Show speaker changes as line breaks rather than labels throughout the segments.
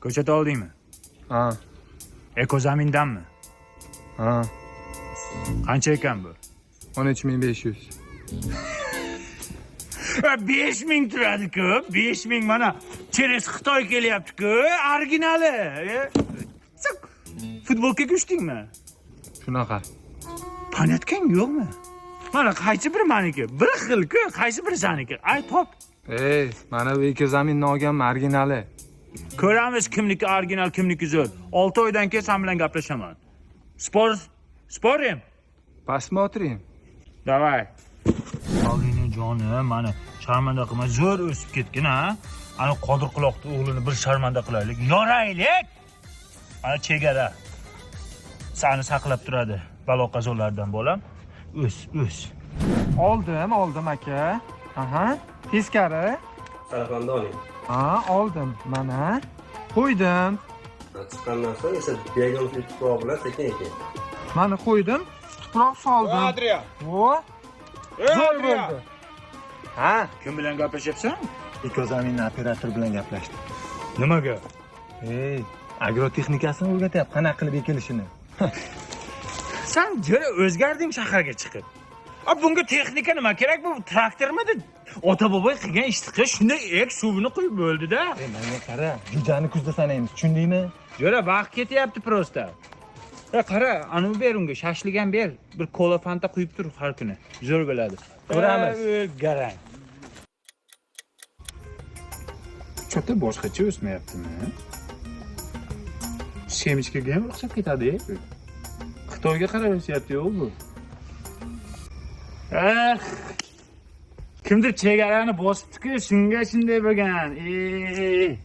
Ko'chada oldingmi?
Ha,
Ekozamindanmi?
ha.
Qancha ekan bu?
13 500.
5000 turadi-ku. 5000 mana через Xitoy kelyapti-ku, originali. Sen futbolka kushdingmi?
Shunaqa.
Panatkang yo'qmi? Mana qaysi biri maniki? Bir xil-ku, qaysi biri saniki? Ay top.
Ey, mana bu Ekozaminni olganman, originali.
Ko'ramiz kimniki original, kimniki zo'r. 6 oydan keyin sen bilan gaplashaman. Spor, sporim.
Посмотрим.
Давай. Sog'lig'ini joni mana sharmanda qilma, zo'r o'sib ketgin ha. Ana Qodir quloqni o'g'lini bir sharmanda qilaylik. Yoraylik. Ana chegara. Sani saqlab turadi balo qazolardan bolam. O's, o's.
Oldim, oldim aka. Aha, teskari.
Tarafanda oling.
Ha, oldim. Mana. Qo'ydim.
Chiqqandan so'ng esa begona tuproq bilan sekin eking.
Mana qo'ydim. Tuproq soldim.
Adrian.
Vo. Zo'r bo'ldi. Ha,
Kim bilan gaplashyapsan?
Ekozaminni operator bilan gaplashdim.
Nimaga?
Ey, agrotexnikasini o'rgatyapti, qanaqa qilib ekilishini.
Sen jo'ra o'zgarding shaharga chiqib. A bunga texnika nima kerak? Bu traktormidi? Ota boboy qilgan ishni qil, shunday ek suvini quyib bo'ldi-da.
Ey, menga qara, jo'jani kuzda sanaymiz, tushundingmi?
Jo'ra vaqt ketyapti prosta. E qara, anavi ber unga, shashlik ham ber. Bir kola fanta quyib tur har kuni. Zo'r bo'ladi.
Ko'ramiz.
Garang. Cho'ta boshqacha o'smayaptimi? Semechkaga ham o'xshab ketadi. Xitoyga qarab o'syapti-yu bu. Eh. Kimdir chegarani bosibdi-ku, shunga shunday bo'lgan. Ey.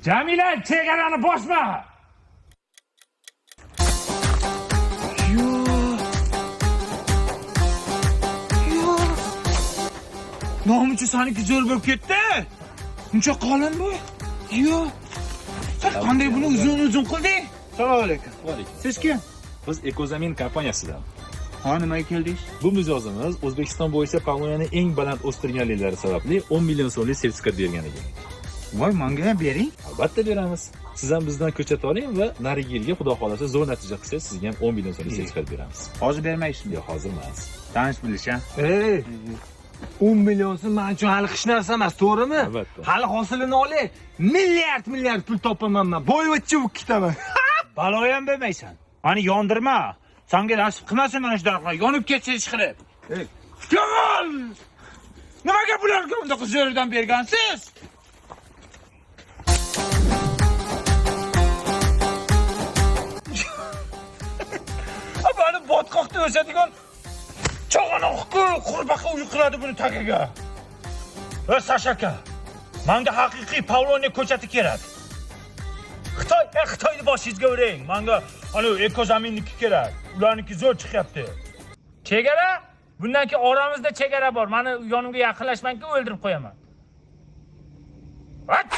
Jamila, chegarani bosma! Yo'q. Yo'q. Nomuchi saniki zo'r bo'lib ketdi. Uncha qalin bu. Yo'q. Sen qanday buni uzun-uzun qilding? Assalomu alaykum.
Alaykum.
Siz kim?
Biz Ekozamin kompaniyasidan.
Ha, nimaga keldingiz?
Bu mijozimiz O'zbekiston bo'yicha pavloniyani eng baland o'stirganliklari sababli 10 million so'mlik sertifikat bergan ekan.
Voy, menga ham bering.
Albatta beramiz. Siz ham bizdan ko'chat oling va narigi yilga xudo xolasa zo'r natija qilsangiz sizga ham 10 million so'mlik sertifikat beramiz.
Hozir bermaysizmi?
Yo'q, hozir emas.
Tanish bilish, ha?
Ey, 10 million so'm men uchun hali hech narsa emas, to'g'rimi?
Albatta.
Hali hosilini olay, milliard milliard pul topaman men. Boyvachcha bo'lib ketaman.
Balo ham bermaysan. Mani yondirma. Sanga nasib qilmasin mana shu daraxtlar. Yonib ketsin ish qilib.
Ey.
Jamol! Nimaga bularga undaqa zo'ridan bergansiz? Mani botqoqda o'sadigan chog'anoq-ku, qurbaqa uy qiladi buni tagiga. Ey Sashaka, manga haqiqiy Pavloniya ko'chati kerak. Xitoy, Xitoyni boshingizga uring. Manga ana Ekozaminniki kerak. Ularniki zo'r chiqyapti. Chegara? Bundan keyin oramizda chegara bor. Mani yonimga yaqinlashmangki o'ldirib qo'yaman. At!